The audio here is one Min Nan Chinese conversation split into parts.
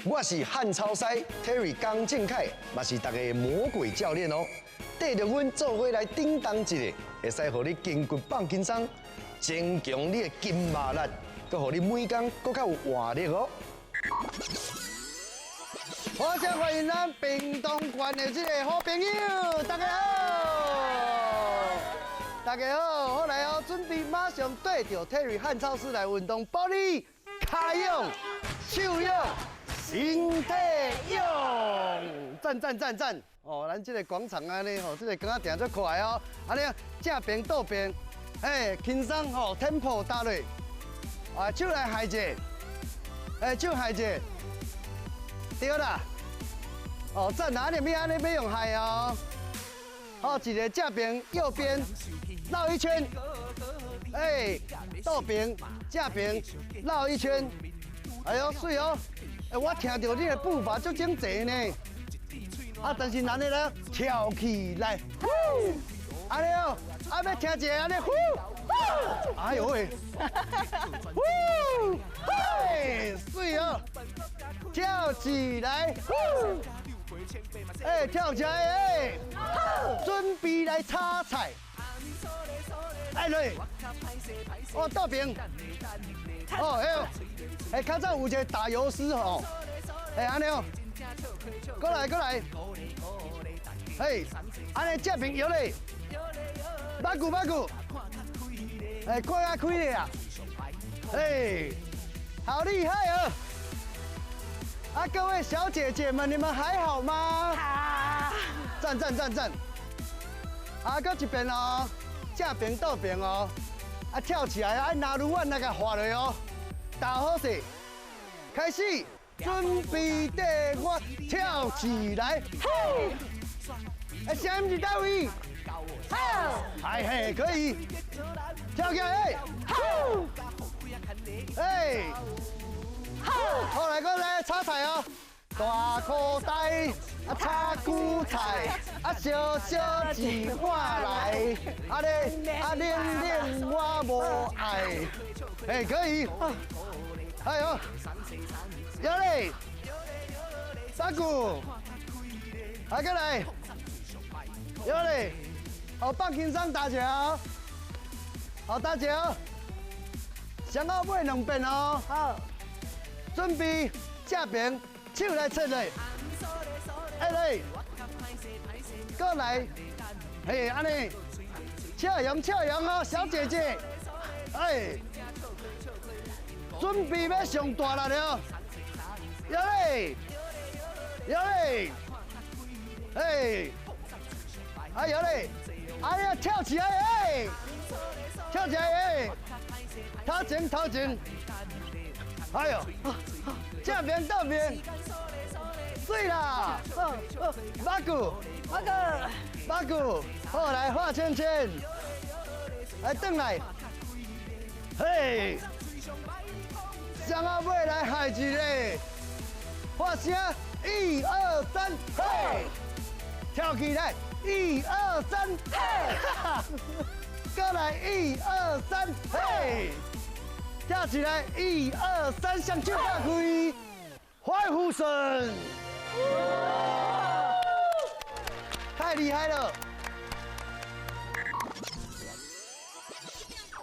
我是漢超師 Terry 江正凱，嘛是大家的魔鬼教練哦。綴著阮做伙來叮當一下，會使予你筋骨放輕鬆，增強你的筋肉力，閣予你每工閣較有活力哦。我先歡迎咱屏東縣的這个好朋友，大家好，大家好，好來哦，準備馬上綴著 Terry 漢超師來運動，保你跤勇、手勇、身體勇，讚讚讚讚！哦，咱這个廣場按呢吼，這个桿仔行足快哦，按呢正邊倒邊，哎，輕鬆吼，tempo 打落，啊，手來害者，哎，手害者，對啦。哦，讚啊！你欲按呢欲用害哦。好，一个正邊、右邊繞一圈，哎，倒邊、正邊繞一圈。哎喲，媠哦！哎，我聽著你的步伐足整齊呢。啊，但是難的咧，跳起來，呼，按呢哦，啊，欲聽一个按呢，呼，哎喲喂，呼，嘿，媠哦，跳起來，呼。哎，跳起來！哎，準備來炒菜。哎來，哦，倒邊。哦，哎呦，哎，較早有一个打油詩吼，哎，按呢哦，過來過來，嘿，按呢正邊搖咧，八股八股，哎，看較開咧啊，哎，好厲害哦！啊，各位小姐姐們，你們還好嗎？好。讚讚讚讚！啊，閣一遍哦，正邊倒邊哦，啊，跳起來，啊，拿攄腕來共劃落哦，打好勢，開始，準備綴我跳起來，嘿！哎，聲音佇佗位？好。嘿嘿，可以，跳起來，好。哎。好，好來，過來炒菜哦。大箍袋啊，炒韭菜，啊，燒燒一碗來，啊咧，啊冷冷我無愛，哎，可以，哎喲，有嘞，三股，來過來，有嘞，好，放輕鬆打球，好打球，上後尾兩遍哦，好。準備正邊，手來切咧，哎來，過來，嘿，按呢，笑容笑容哦，小姐姐，哎，準備欲上大力了，有嘞，有嘞，哎，哎有嘞，哎呀跳起來，哎，跳起來，哎，頭前頭前。哎呦，正邊倒邊，媠啦！八股，八股，八股，好來畫圈圈，來轉來，嘿，上後尾來害一个，發聲，一二三，嘿，跳起來，一二三，嘿，哈哈，過來，一二三，嘿。跳起來，一二三，雙手打開，歡呼聲！太厲害了！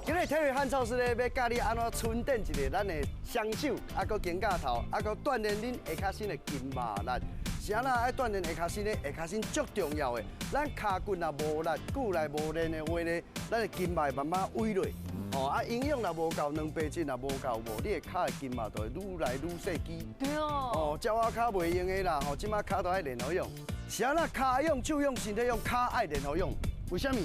今日 Terry 漢超師咧，欲教你按怎春展一下咱的雙手，啊，閣肩胛頭，啊，閣鍛鍊恁下跤身的筋肉力。是按怎愛鍛鍊下跤身呢？下跤身足重要的，咱跤骨若無力，久來無練的話呢，咱的筋肉會慢慢萎落。哦，啊，營養若無夠，蛋白質若無夠，無你的跤的筋肉就會愈來愈細支。對哦。哦，鳥仔跤袂用的啦，吼，這馬跤都愛練好用。是按怎跤勇、手勇、身體勇，跤愛練好用？為啥物？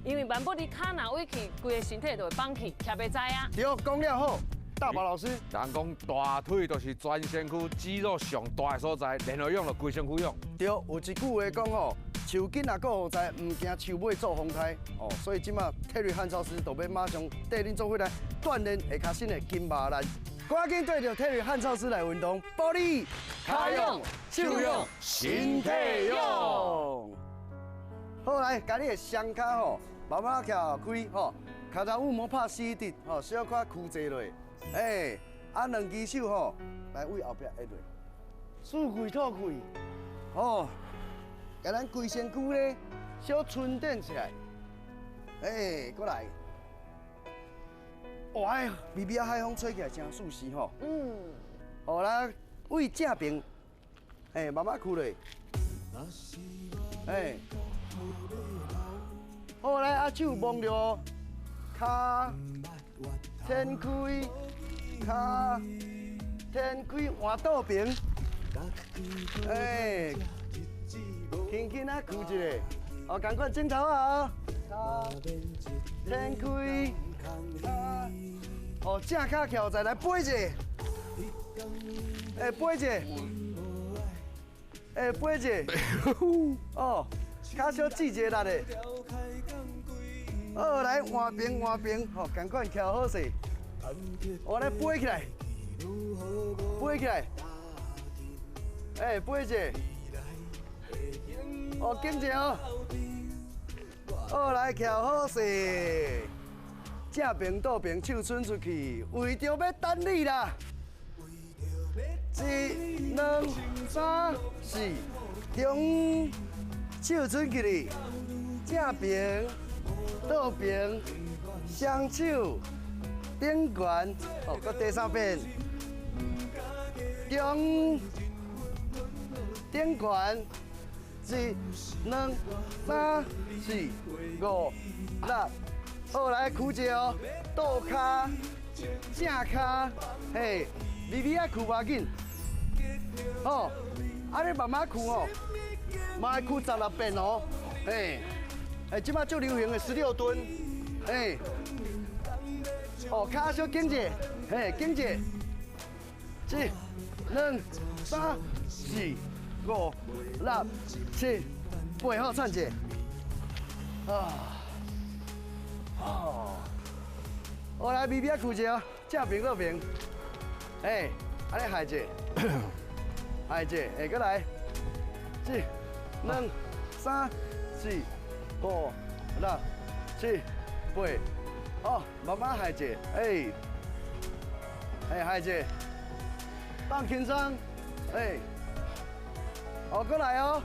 因為萬不你跤若萎去，規个身體就會綁去，徛袂知啊。對，講了好，大寶老師。人講大腿就是全身軀肌肉上大的所在，練好勇就規身軀勇。對，有一句話講吼，樹根若閣予在，毋驚樹尾做風颱哦。所以這馬 Terry 漢超師就欲馬上綴恁做伙來鍛鍊下跤身的筋肉力。趕緊綴著 Terry 漢超師來運動，保你跤勇、手勇、身體勇。好來，共你的雙跤吼，慢慢徛開吼，跤頭趺莫拍死直吼，小可屈坐落。哎，啊，兩支手吼，來位後壁按落，舒气吐气，哦，共咱规身躯咧小伸展起来，哎，过来，哇，哎，微微仔海风吹起来真舒适吼。好啦，位正边，哎，慢慢屈落，哎，好来，啊手摸著跤，展开，跤，展开，换倒边，哎，轻轻仔屈一下，哦，仝款枕头啊，跤，展开，跤，哦，正跤翘在来飞一下。哎，飞一下，哎，飞一下，哦，跤小试一下力的，好，来换边换边，吼，仝款徛好势，我来飞起来，飞起来，哎，飞一下，哦，紧一下哦，好，来徛好势，正边倒边手伸出去，为著欲等你啦。一、两、三、四，中，手伸起来，正边、倒边，双手顶悬，哦，阁第三遍，中，顶悬，一、两、三、四、五、六，好，来屈一下哦，倒跤，正跤，嘿，微微仔屈无要紧。哦，啊你慢慢屈哦，嘛会屈16遍哦，嘿，哎，这马足流行的16蹲，嘿，哦，跤小紧者，嘿，紧者，一、两、三、四、五、六、七、八，好，喘者，啊，哦，我来微微仔屈一下哦，正边倒边，嘿，按呢害者。害者，哎，阁来，一、两、三、四、五、六、七、八，好，慢慢害者，哎，哎，害者，放轻松，哎，哦，阁来哦，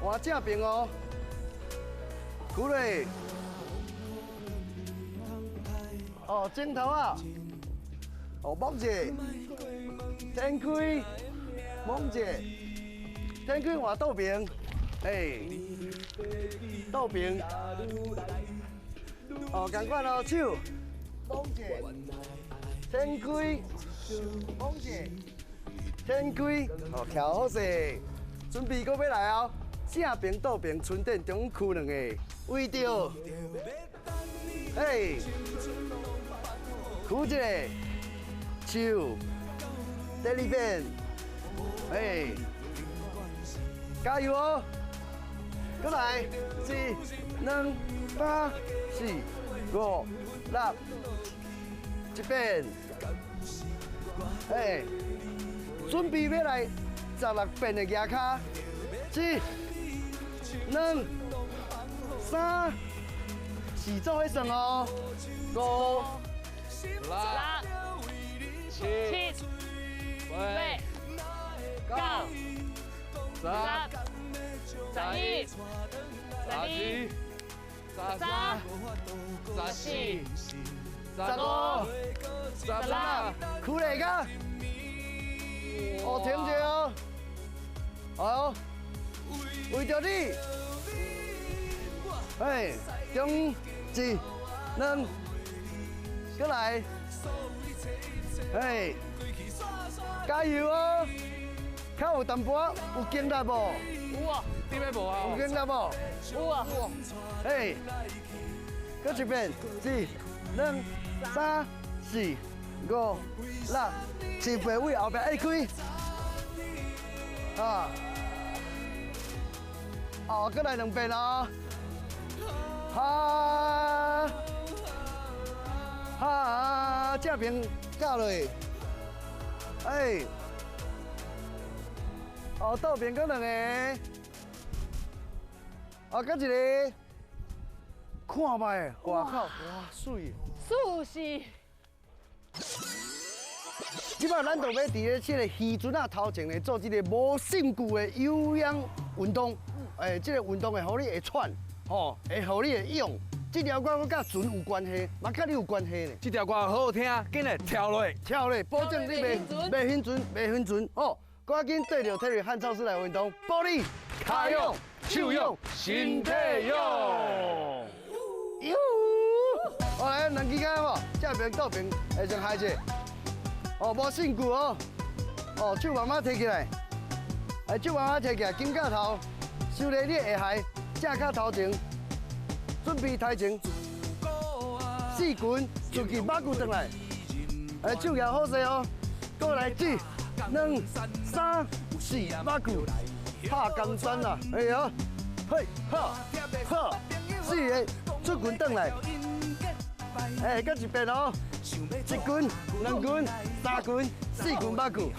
换正边哦，屈落，哦，枕头仔，哦，摸者，展开。摸者，展开换倒边，哎，倒边，哦，仝款哦，手，摸者，展开，摸者，展开，哦，徛好势，准备阁欲来哦，正边倒边伸展中屈两下，为著，哎，屈一下，手，第二遍。哎，加油哦！阁来，一、两、三、四、五、六，一遍。哎，准备欲来16遍的举跤，一、两、三、四，做伙算哦，五、六、七、八、九、十、 11、十二、 12、十三、十四、 15、 16，屈落甲，哦，停一下哦，好，为著你，嘿，中，一、两，阁来，嘿，加油哦！较有淡薄仔有经力无？有哦，你欲无啊？有经力无？有啊。嘿，阁一遍，一、两、三、四、五、六、七、八，位后壁爱开。啊，哦，阁来两遍哦。哈，哈，正边教落，哎。哦，倒边阁两个，哦，阁一个，看觅，外口，哇，媠，舒适。這擺咱就欲佇咧這個漁船仔頭前咧做這个無性具的有氧運動。欸，這个運動會予你會喘，吼，會予你會勇。這條歌閣佮船有關係，嘛佮你有關係呢。這條歌好好聽，緊來跳落，跳落，保證你袂袂興船，袂興船。哦，趕緊綴著 Terry 漢超師來運動，保你跤勇、手勇、身體勇。喲，好來，兩支竿無，正邊倒邊，會先開者。哦，無性具哦。哦，手慢慢提起來，哎，手慢慢提起來，肩胛頭，收咧你的下頦，正跤頭前，準備抬前，四拳出去，馬骨轉來，哎，手舉好勢哦，過來，一、兩、三、四，馬骨，拍江山啦，哎喲，嘿，哈，哈，四个出拳轉來，哎，閣一遍哦。一拳、兩拳、三拳、四拳馬骨，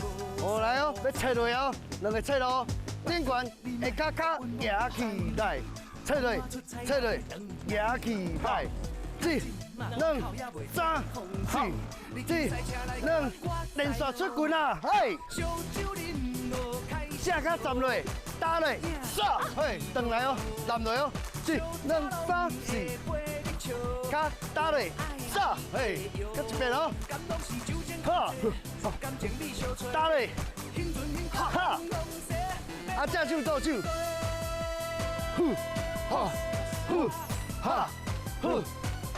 哦來哦，欲切落哦，兩个切落，頂懸下跤跤舉起來，切落，切落，舉起來，一、兩、三、四，一、兩，連續出拳啊，嘿，正跤站落，打落，煞，嘿，轉來哦，攬落哦，一、兩、三、四，跤打落。煞，嘿，閣一遍哦，哈，打咧，哈，啊，正手倒手，呼，哈，呼，哈，呼，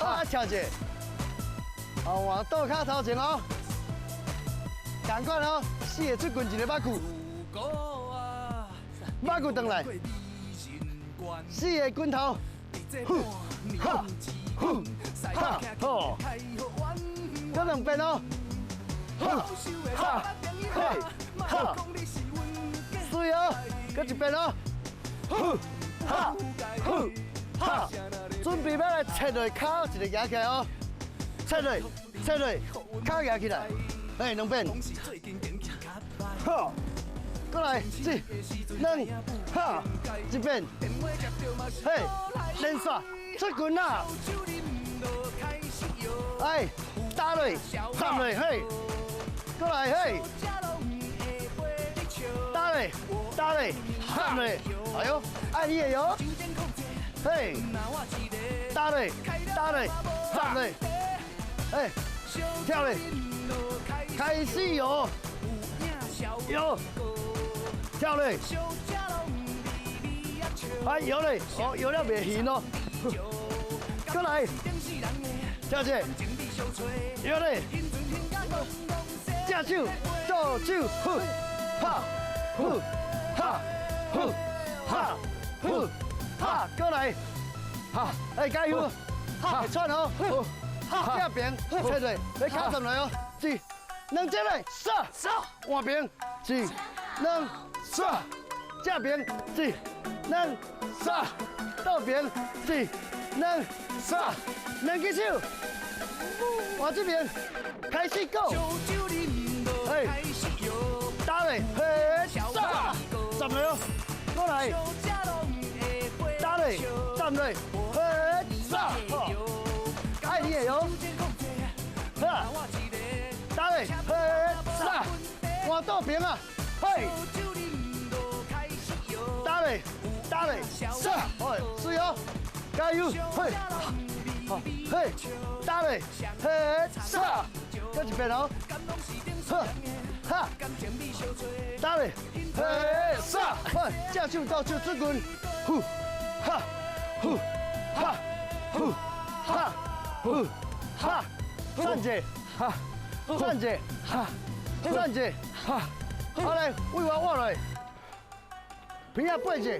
啊，跳者，哦，換倒跤頭前哦，仝款哦，四个出拳一个馬骨，馬骨轉來，四个拳頭，呼，哈。呼，哈，好，閣兩遍哦，哈，哈，嘿，哈，媠哦，閣一遍哦，呼，哈，呼，哈，準備欲來切落跤一个舉起來哦，切落，切落，跤舉起來，嘿，兩遍，好，過來，一、兩，哈，一遍，嘿，連續。出拳啦！哎，打落，站落，嘿，過來，嘿，打落，打落，站落，哎喲，愛你的喲，嘿，打落，打落，站落，哎，跳落，開始喲，喲，跳落，哎，搖咧，哦，搖了袂行哦。過來，跳者，搖咧，正手，左手，呼，哈，呼，哈，呼，哈，呼，哈，過來，哈，哎，加油，哈，會喘哦，哈，正邊，切落，你跤站來哦，一，兩隻來，煞，煞，換邊，一，兩，煞，正邊，一，兩，煞。倒邊，一、兩、三，兩支手，換這邊，開始 go，嘿，打咧，嘿，煞，站落哦，過來，打咧，站落，嘿，煞，愛你的喲，哈，打咧，嘿，煞，換倒邊啊，嘿，打咧。打咧，煞，哎，媠哦，加油，嘿，好，嘿，打咧，嘿，煞，閣一遍哦，好，哈，打咧，嘿，煞，嘿，正手倒手出拳，呼，哈，呼，哈，呼，哈，呼，哈，轉者，哈，轉者，哈，轉者，哈，好來，位我換落，平仔背者。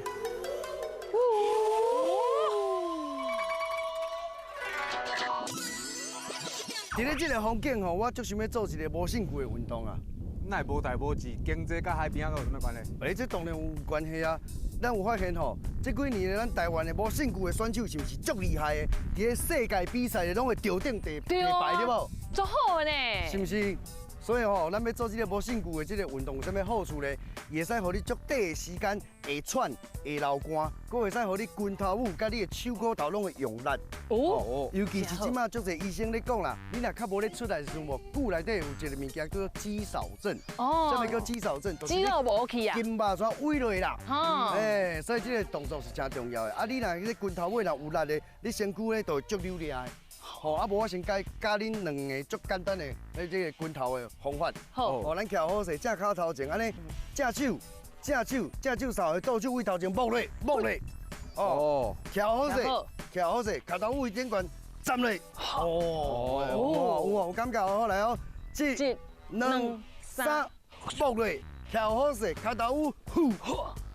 佇咧這个風景吼，我足想欲做一个無性具的運動啊！哪會無代無誌？經濟佮海邊仔閣有啥物關係？欸，這當然有關係啊！咱有發現吼，這幾年咱台灣的無性具的選手是毋是足厲害的？佇咧世界比賽攏會著頂第牌，對無？足好的呢！是毋是？所以吼，咱欲做這个無身具的這个運動有啥物好處咧？伊會使予你足短的時間會喘會流汗，閣會使予你拳頭母佮你的手骨頭攏會用力。哦，尤其是這馬足濟醫生咧講啦，你若較無咧出力的時陣，無骨內底有一個物件叫做肌少症。哦，啥物叫肌少症？肌肉無去啊，筋肉煞萎落啦。哎，所以這个動作是誠重要的。啊，你若彼個拳頭尾若有力的，你身軀咧就會足扭掠的。好，啊無我先教教恁兩个足簡單的，彼這个拳頭的方法。好，哦，咱徛好勢，正跤頭前，按呢，正手，正手，正手掃，倒手位頭前摸落，摸落。哦，徛好勢，徛好勢，跤頭位頂懸站落。哦，有哦，有感覺哦，來哦，一、兩、三，摸落，徛好勢，跤頭位，呼，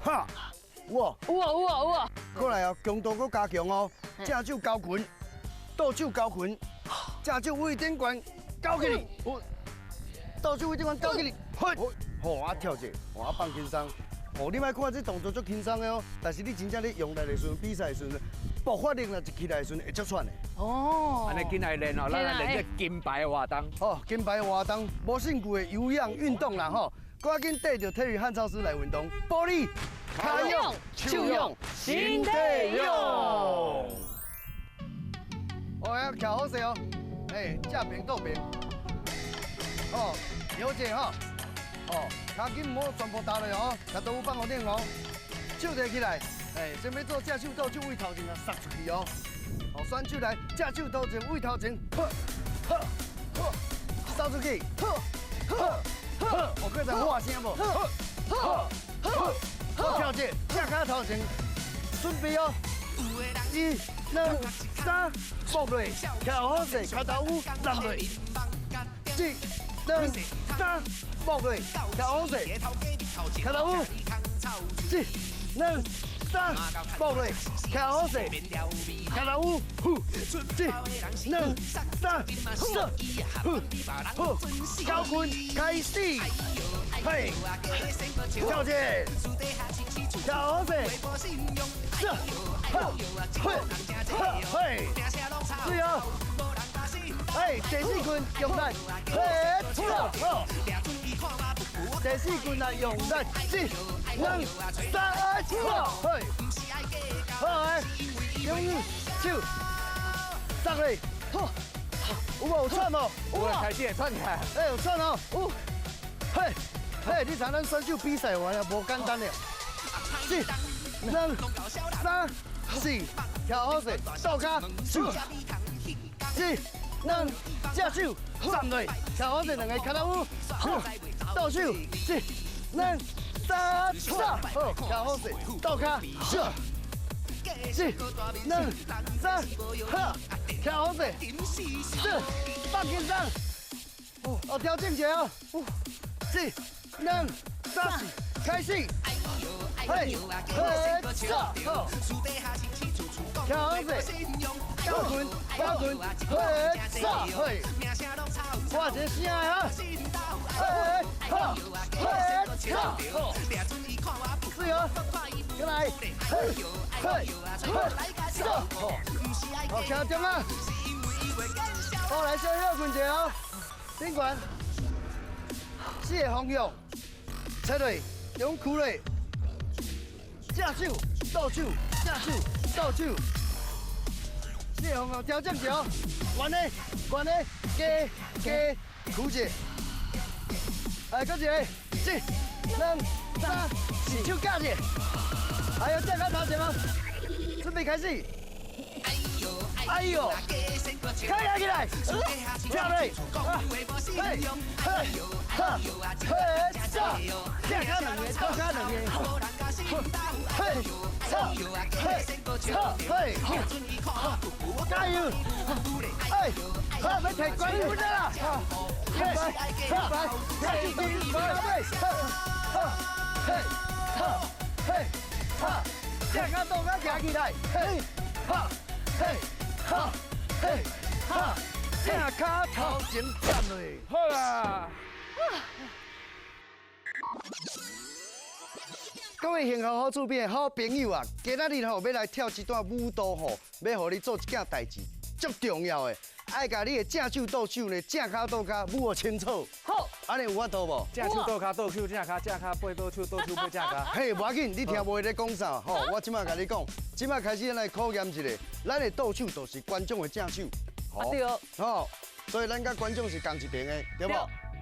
哈，有無？有哦，有哦，有哦。過來哦，強度閣加強哦，正手交拳。倒手交拳，正手位頂懸，交起來，倒手位頂懸交起來，好，啊跳者，啊放輕鬆，哦，你莫看這動作足輕鬆的哦，但是你真正咧用力的時陣，比賽的時陣，爆發力若一起來的時陣會足喘的。哦，按呢緊來練哦，咱來練這金牌活動。哦，金牌活動，無身具的有氧運動啦吼，趕緊綴著體育漢超師來運動，保你跤勇、手勇、身體勇。哦，要徛好勢哦，哎，正平倒平，哦，了解哈，哦，跤筋毋好全部踏落哦，跤肚放予頂哦，手提起來，哎，先欲做正手倒手位頭前啊，殺出去哦，哦，選手來，正手倒前位頭前，呵，呵，呵，掃出去，呵，呵，呵，有閣再喊聲無？呵，呵，呵，呵，跳者，正跤頭前，準備哦，一、兩、三。摸落，徛好勢，跤頭趺站落，一、兩、三，摸落，徛好勢，跤頭趺，一、兩、三，摸落，徛好勢，跤頭趺，呼，一、兩、三、四，呼，呼，交拳開始，嘿，跳者，徛好勢，四，呵，嘿，嘿，對哦，哎，第四棍用力，嘿，好，第四棍來用力，一、兩、三，好，嘿，好來，用手，上來，好，有無有喘無？有，開始會喘起來，哎，有喘哦，有，嘿，嘿，你知咱選手比賽完了無簡單的，一、兩、三、四，徛好勢，倒跤，手，一、兩，正手，站落，徛好勢，兩个跤頭趺，倒手，一、兩、三、四，好，徛好勢，倒跤，手，一、兩、三，好，徛好勢，四，放輕鬆，哦，調整一下哦，一、兩、三，開始。嘿，嘿，好，徛好勢，交拳，交拳，嘿，嘿，哇，這聲啊，嘿，好，嘿，好，是哦，過來，嘿，嘿，嘿，好，好，徛中啊，好，來小歇睏一下哦，頂懸，四个方向，切落，中區落。正手倒手，正手倒手，四个方向調整一下，懸的懸的，加加，屈者，來，閣一个，一、兩、三、四，手夾者，哎呦，正跤頭前哦，準備開始。哎呦，開起來，跳落，嘿，嘿，哈，嘿，上，正跤兩个，倒跤兩个，嘿，上，嘿，嘿，加油，哎，好，欲提冠軍啦，嘿，好，來，嘿，嘿，嘿，哈，正跤倒跤行起來，嘿，哈，嘿。哈，嘿，哈，正跤頭前站落。好啦。各位幸福好厝边的好朋友啊，今仔日吼欲來跳這段舞蹈吼，欲予你做一件代誌，足重要的，愛共你的正手倒手呢，正跤倒跤舞予清楚。好，按呢有法度無？正手倒跤，倒手正跤，正跤背倒手，倒手背正跤。嘿，無要緊，你聽無咧講啥？吼，我這擺共你講，這擺開始咱來考驗一下，咱的倒手就是觀眾的正手。對。吼，所以咱佮觀眾是仝一邊的，對無？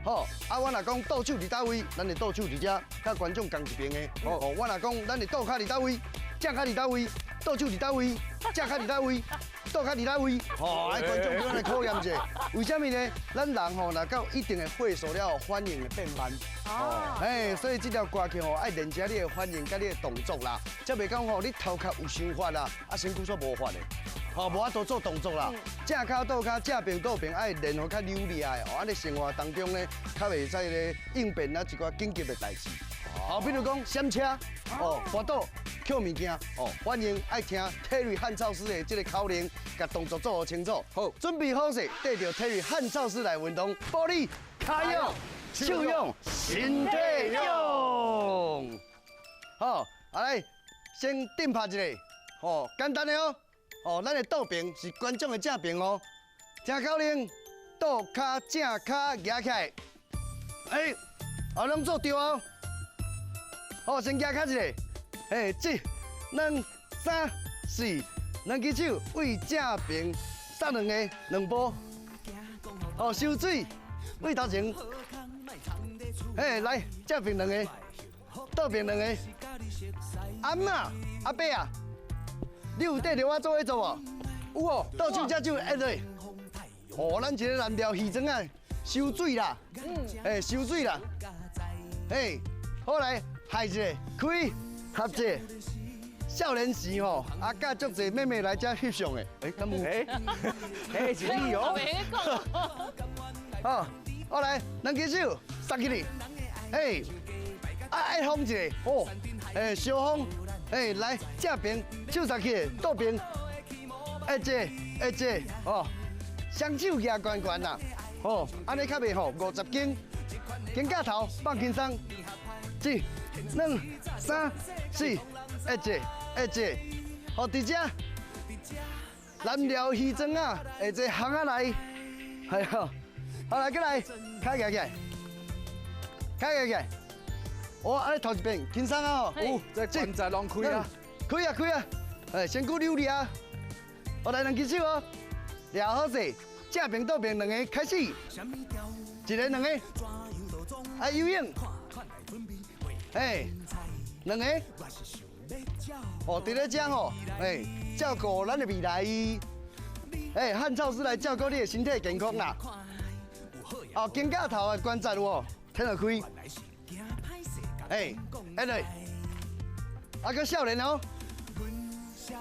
吼，啊，我若講倒手佇佗位，咱的倒手佇遮，佮觀眾仝一邊的。吼，我若講咱的倒跤佇佗位，正跤佇佗位，倒手佇佗位，正跤佇佗位，倒跤佇佗位。吼，愛觀眾俾咱來考驗一下，為啥物呢？咱人吼，若到一定的歲數了後，反應會變慢。哦，嘿，所以這條歌曲吼，愛練習你的反應佮你的動作啦，才袂講吼，你頭殼有想法啦，啊身軀煞無法的。吼，無法度做動作啦，正跤倒跤，正邊倒邊，愛練予較流利的，哦，按呢生活當中呢，較袂使咧應變啊一寡緊急的代誌。好，比如講閃車，哦，跋倒，抾物件，哦，歡迎愛聽 Terry 漢超師的這個口令，共動作做予清楚。好，準備好勢，綴著 Terry 漢超師來運動，步履、跤勇、手勇、身體勇。好，來，先頂拍一下，吼，簡單的哦。哦，咱的倒邊是觀眾的正邊哦。聽口令，倒跤正跤舉起來，哎，哦，攏做對哦。好，先舉較一下，嘿，一、兩、三、四，兩支手對正邊，殺兩个兩步。哦，收水，對頭前，嘿，來正邊兩个，倒邊兩个。阿嬤、阿伯啊。你有綴著我做伙做無？有哦，倒手正手按落。哦，咱一个南寮魚庄仔，收水啦，哎，收水啦，嘿，好來，害一下，開，合一下，少年時吼，啊，佮足濟妹妹來遮翕相的，欸，敢有？欸，欸，是你哦。好，好來，兩支手，殺起來，嘿，啊，愛風一下，哦，欸，小風。哎，來正邊手殺起來，倒邊，哎這，哎這，哦，雙手舉懸懸啦，哦，按呢較袂吼，50斤，肩胛頭放輕鬆，一、兩、三、四，哎這，哎這，好，佇遮，南寮魚庄仔，下這巷仔內，哎吼，好來，過來，跤舉起來，跤舉起來。哦，按呢頭一遍輕鬆啊吼，有，這關節攏開啊，開啊開啊，哎，身軀扭力啊，我來兩支手哦，掠好勢，正邊倒邊兩個開始，一个兩个，啊游泳，哎，兩個，哦，佇咧遮吼，哎，照顧咱的未來，哎，漢超師來照顧你的身體健康啦，哦，肩胛頭的關節有無？踢落開。哎，哎來，啊閣少年哦，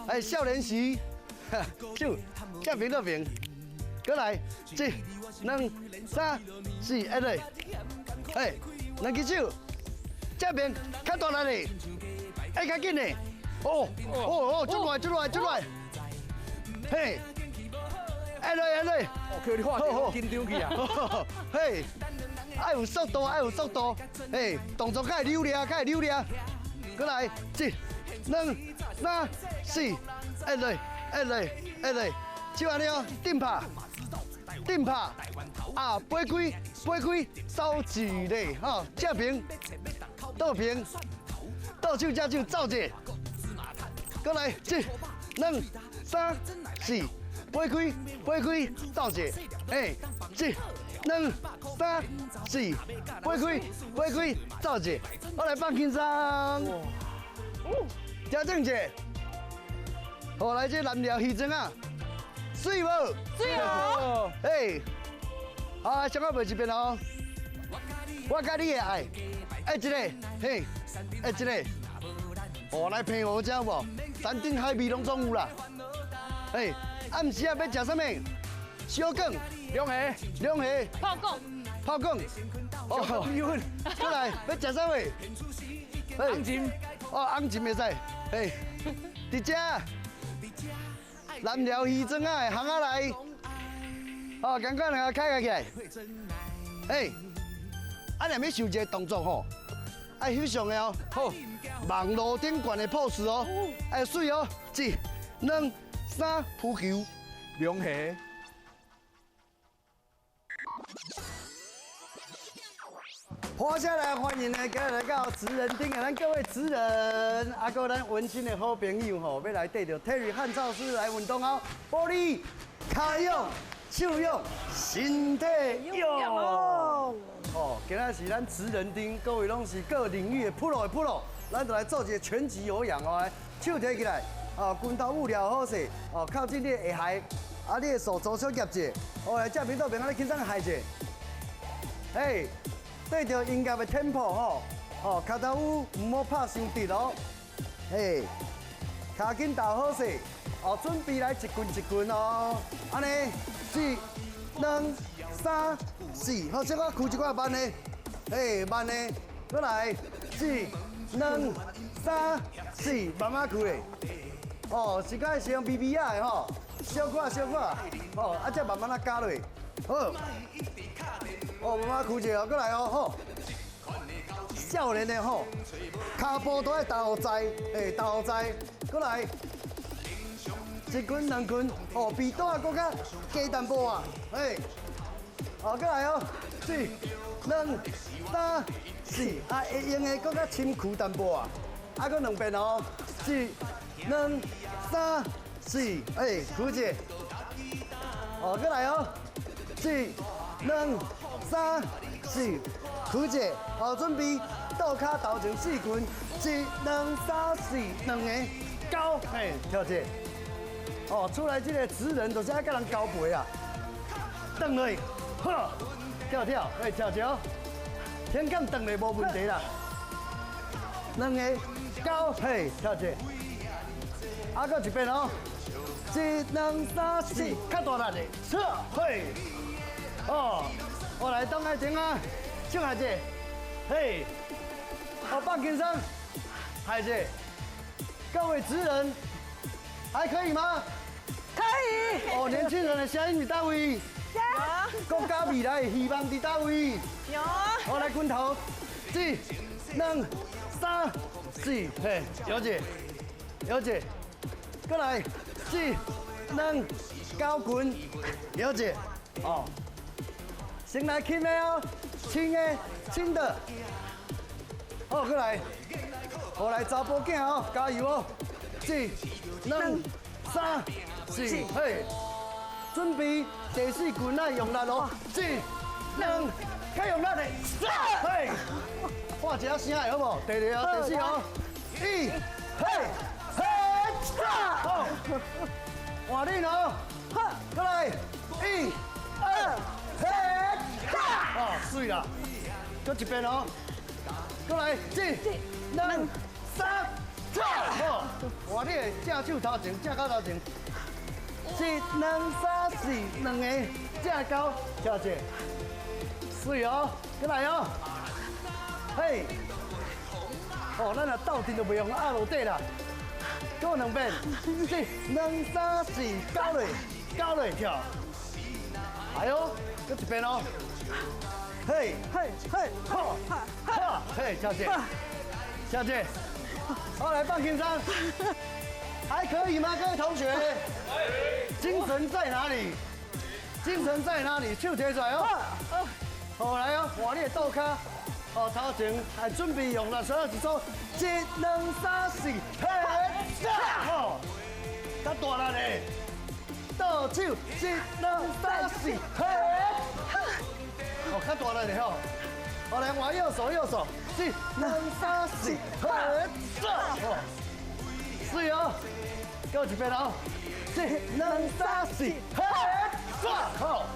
哎少年時，手正邊倒邊，閣來，一、兩、三、四，哎來，哎，兩支手，正邊較大力咧，哎較緊咧，哦哦哦，出來出來出來，嘿，哎來哎來，哦，叫你看著緊張去啊，嘿。愛有速度，愛有速度，嘿，動作較會流利，較會流利。閣來，一、兩、三、四，按落，按落，按落，手按呢哦，頂拍，頂拍，啊，飛開，飛開，走一个，吼，正邊，倒邊，倒手正手走一个，閣來，一、兩、三、四，飛開，飛開，走一个，嘿，一、兩、三、四，飛開，飛開，走一个，我來放輕鬆。調整一下，好，來這南寮魚莊仔，媠無？媠無？嘿，好，上我問一遍哦。我佮你的愛，愛一个，嘿，愛一个。哦，來澎湖這有無？山頂海味攏總有啦。嘿，暗時仔欲食啥物？小卷、龍蝦、龍蝦、泡貢、泡貢。哦，米粉。過來，欲食啥物？紅蟳。哦，紅蟳會使。嘿，佇遮南寮魚莊仔的巷仔內，哦，共款兩个開起來。嘿，啊，若欲想一个動作吼，愛翕相的哦。好，網路頂懸的 pose 哦，愛媠哦，一、兩、三，撲球，龍蝦。欢声来欢迎呢，今日来到职人町的咱各位职人，啊，阁咱温馨的好朋友吼，欲来缀著 Terry 汉超师来运动哦，保你跤勇、手勇、身体勇。哦，今仔是咱职人町，各位攏是各领域的 pro 的 pro，咱就来做一个拳击有氧哦，手提起来，哦，拳头捂了好势，哦，靠近你的下頦，啊，你的手左手夹者，哦，来这边倒边，啊，你轻松害者，嘿。对著音乐的 tempo 吼，哦，跤头趺毋好拍伤直哦，嘿，跤筋斗好势，哦，准备来一棍一棍哦，按呢，一、两、三、四，好，小可屈一寡慢的，嘿，慢的，阁来，一、两、三、四，慢慢屈咧，哦，是该是用微微仔的吼，小可小可，哦，啊，再慢慢仔加落，好。哦，慢慢屈者哦，阁来哦，吼！少年的吼，跤步都爱斗在，嘿，斗在，阁来，一拳两拳，哦，比倒仔阁较加淡薄啊，嘿，哦，阁来哦，一、两、三、四，啊，会用的阁较深屈淡薄啊，啊，阁两遍哦，一、两、三、四，哎，屈者，哦，阁来哦，一、两、三、四，屈者，好，准备，倒跤头前四拳，一、两、三、四，两个，九，嘿，跳者，哦，出来这个职人就是爱佮人交陪啊，转落，好，跳跳，嘿，跳跳，天干转落无问题啦，两个，九，嘿，跳者，啊，阁一遍哦，一、两、三、四，较大力的，撤，嘿，哦。我来当爱停啊，手下者，嘿，好放轻松，下者，各位职人，还可以吗？可以。哦，年轻人的声音伫佗位？有。国家未来的希望伫佗位？有。我来拳头，一、两、三、四，嘿，摇者，摇者，阁来，一、两、九拳，摇者，哦。先来轻的哦，轻的，轻的，好，阁来，好来查埔囝哦，加油哦，一、两、三、四，嘿，准备第四拳爱用力哦，一、两，较用力的，三，嘿，喊一下声会好无？第二哦，第四哦，一，嘿，嘿，三，好，换恁哦，好，阁来，一、二。嘿，哈，哦，媠啦，阁一遍哦，阁来，一、两、三、四，好，换你的正手头前，正脚头前，一、两、三、四，两个正交，跳者，媠哦，阁来哦，嘿，哦，咱若斗阵就袂用压落底啦，阁两遍，一、两、三、四，交落，交落跳，哎呦。阁一遍哦，嘿，嘿，嘿，哈，哈，嘿，小姐，小姐，好，来放轻松，还可以吗，各位同学？精神在哪里？精神在哪里？手提出来哦。好，来哦，换你的倒跤，哦，头前来准备用力，所有一组，一、两、三、四，嘿，好，较大力的。倒手，一、两、三、四，嘿，哦，较大力的吼，好来，换右手，右手，一、两、三、四，嘿，哦，媠哦，阁一遍哦，一、两、三、四，嘿，好，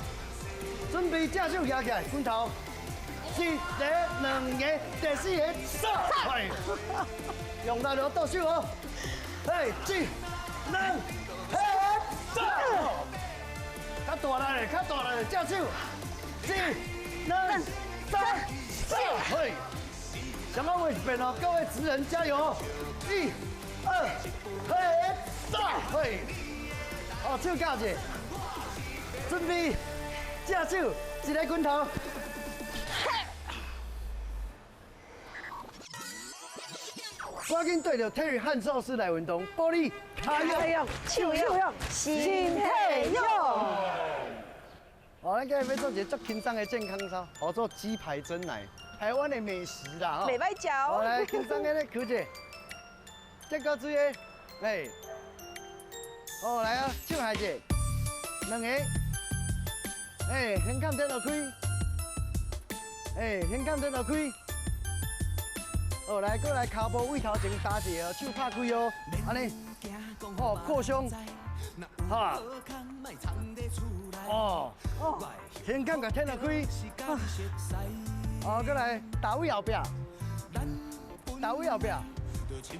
准备正手举起来，拳头，一个、两个，第四个，三，嘿，用力哦，倒手哦，嘿，一、两，嘿。较大力，较大力，正手，一、两、三、四，嘿，想要问一遍哦，各位职人加油！一、二、嘿，三，嘿，好，手交者，准备，正手，一个拳头。赶紧对著 Terry 汉寿司来运动，保你跤勇、手勇、身体勇。哦，好，咱今日欲做一个足輕鬆的健康操，好做雞排珍奶，台灣的美食啦，袂歹食好，哦。來輕鬆的咧，曲者，這夠水的，來，好來啊，手下者，兩個，哎，胸坎天落開，哎，胸坎天落開，好來，過來，跤步位頭前踏一下，手拍開哦，按呢，哦，擴胸，哈，哦，胸坎共天落開，哦，過來，踏位後壁，踏位後壁，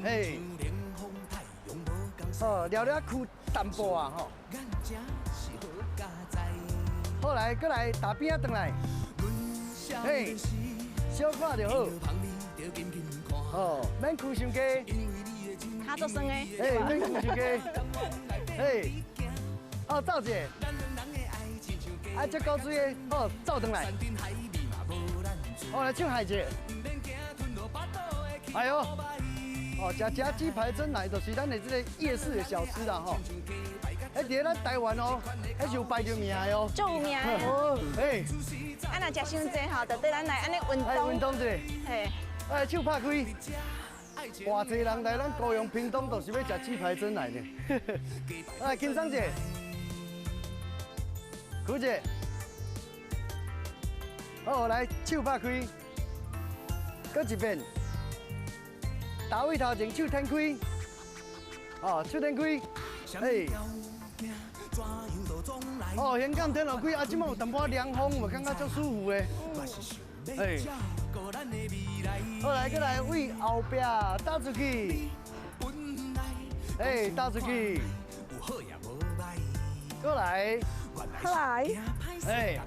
嘿，哦，了了屈淡薄啊吼。好來，過來，踏邊仔轉來，嘿，小看就好。哦，免屈傷低。跤足酸的。嘿，免屈傷低。嘿，哦，走一下。啊，這夠水的，好，走轉來。好，來手下一下。哎喲，哦，食食雞排珍奶，就是咱的這個夜市的小吃啦吼。彼佇咧咱台灣哦，彼是有排著名的哦。足有名的。哦，嘿。啊，若食傷濟吼，就對咱來按呢運動。來運動一下。嘿。來手拍開。偌濟人來咱高雄屏東，都是欲食雞排珍奶呢。來輕鬆者，曲者。好，來手拍開，閣一遍。踏位頭前手展開，哦，手展開，嘿。哦，胸坎展落開，啊，這擺有淡薄仔涼風，有感覺足舒服的。嘿。好來，過來位後壁打出去，哎，打出去。過來。過來。哎。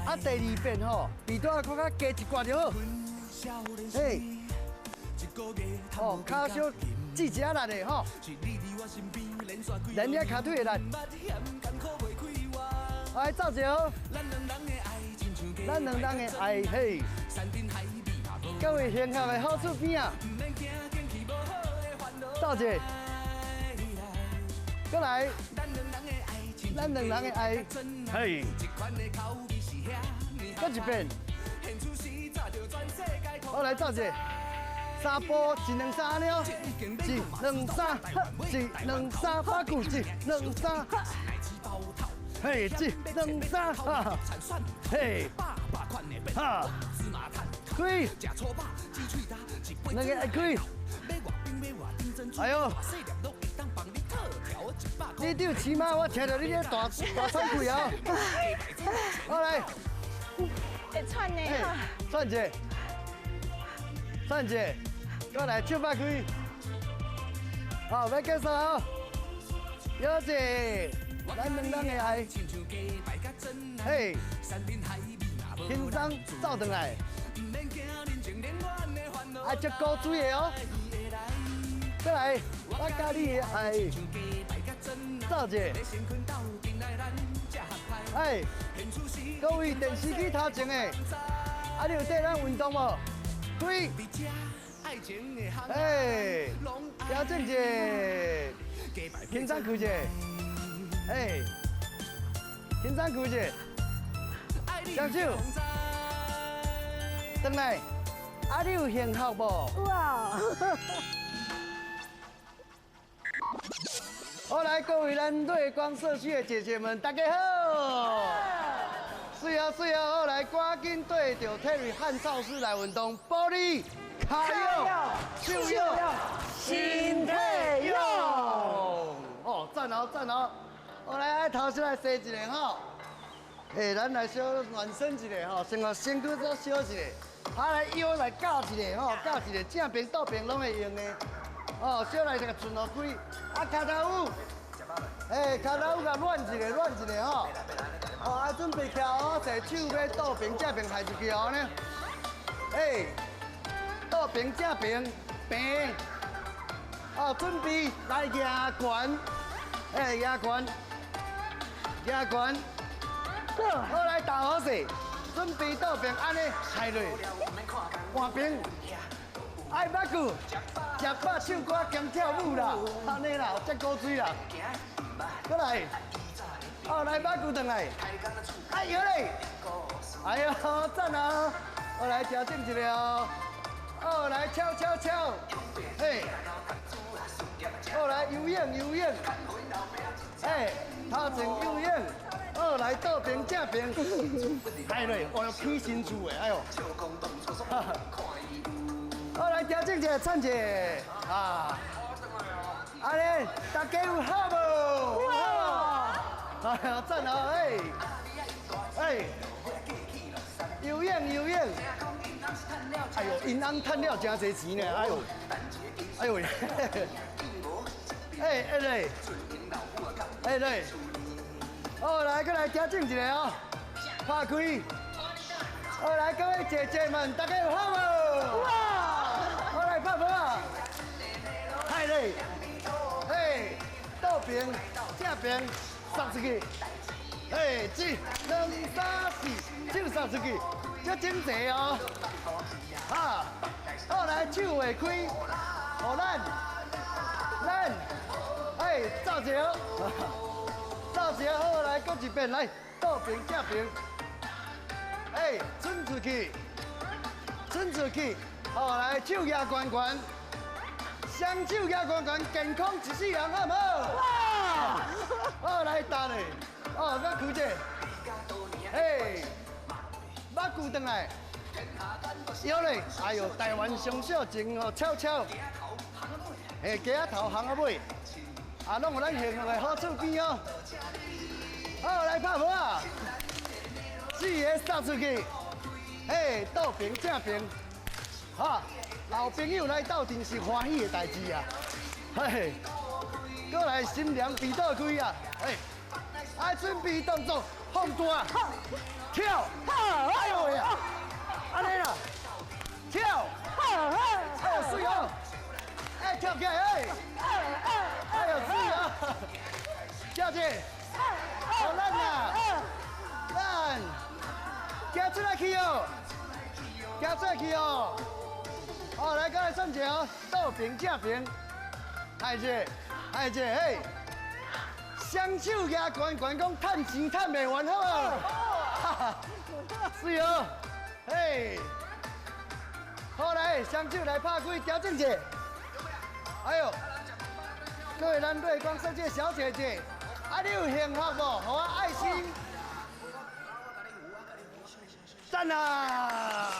啊，第二遍吼，鼻拄仔閣較加一寡就好。嘿。哦，跤小擠一下力的吼，連遐跤腿的力。來走一下，咱兩人的愛，嘿，各位幸福的好處邊啊，走一下，過來，咱兩人的愛，嘿，閣一遍，好來走一下。三步一兩三了，一兩三，一兩三，把久一兩三，嘿，一兩三，哈，嘿，哈，開，兩个愛開，哎喲，你長起碼我聽著你咧大大喘氣啊，好來，會喘呢，喘者。喘者，過來手拍開，好，欲結束哦。有一，咱兩人的愛，嘿，輕鬆走轉來，愛足古錐的哦。過來，我佮你的愛，走者，哎，各位電視機頭前的，啊，你有綴咱運動無？開，哎，調整者，輕鬆屈者，哎，輕鬆屈者，雙手，轉來，啊，你有幸福無？有啊。好，來各位咱瑞光社區的姐姐們，大家好。水哦水哦，好來，趕緊對著 Terry 漢超師來運動，保你跤勇、手勇、身體勇。哦，讚哦讚哦！好來，愛頭先來洗一下吼，哎，咱來小暖身一下吼，先予身軀再燒一下，啊來腰來絞一下吼，絞一下，正邊倒邊攏會用的。哦，小來這個順落開，啊，跤頭趺，哎，跤頭趺共軟一下，軟一下吼。哦，啊，準備起哦，坐手欲倒平正平害入去哦呢。哎，倒平正平平。哦，準備來舉懸，哎，舉懸，舉懸。好來打好勢，準備倒平，按呢害落，換邊。愛捌句，食飽唱歌兼跳舞啦，按呢啦，遮古錐啦。過來。哦，來把骨轉來，哎呦嘞，哎呦，讚啊！我來調整一下哦，哦，來敲敲敲，嘿，哦，來游泳游泳，嘿，頭前游泳，哦，來倒邊正邊，哎嘞，哦哟，起身厝的，哎呦，好，來調整一下，唱一下，啊，按呢，大家有好無？有好無？哎呦，讚哦，哎，哎，游泳游泳，哎呦，𪜶翁趁了真濟錢呢，哎呦，哎呦，哎哎嘞，哎嘞，好，來，閣來調整一下哦，拍開，好，來，各位姐姐們，大家有好無？哇！好，來拍波啊！嗨嘞，嘿，倒邊正邊，送出去，嘿，一、兩、三、四，手送出去，足整齊哦。哈，好，來，手會開，予咱，咱，哎，走一個，走一個，好，來，閣一遍，來，倒邊正邊，哎，轉出去，轉出去，好，來，手舉懸懸，雙手舉懸懸，健康一世人，好毋好？哇！好，來，打咧，哦，閣開者，嘿，目睭轉來，腰咧，哎呦，台灣上少前哦，悄悄，嘿，雞仔頭行仔尾，啊，攏有咱幸福的好厝邊哦。好，來拍波啊！四個送出去，嘿，倒邊正邊，哈，老朋友來鬥陣是歡喜的代誌啊！嘿，閣來心涼鼻倒開啊！嘿，愛準備動作，放大，跳，哎呦喂啊，按呢啦，跳，哎呦媠哦，哎跳起來，哎，哎呦媠哦，跳者，好咱啊，咱行出來去哦，行出來去哦，好，來，閣來算一下哦，倒邊正邊，來者，來者，嘿，雙手舉懸懸，講趁錢趁袂完，好無？哈哈，媠哦，嘿，好來，雙手來拍開，調整者。哎呦，各位咱瑞光設計小姐姐，啊，你有幸福無？予我愛心，讚啊！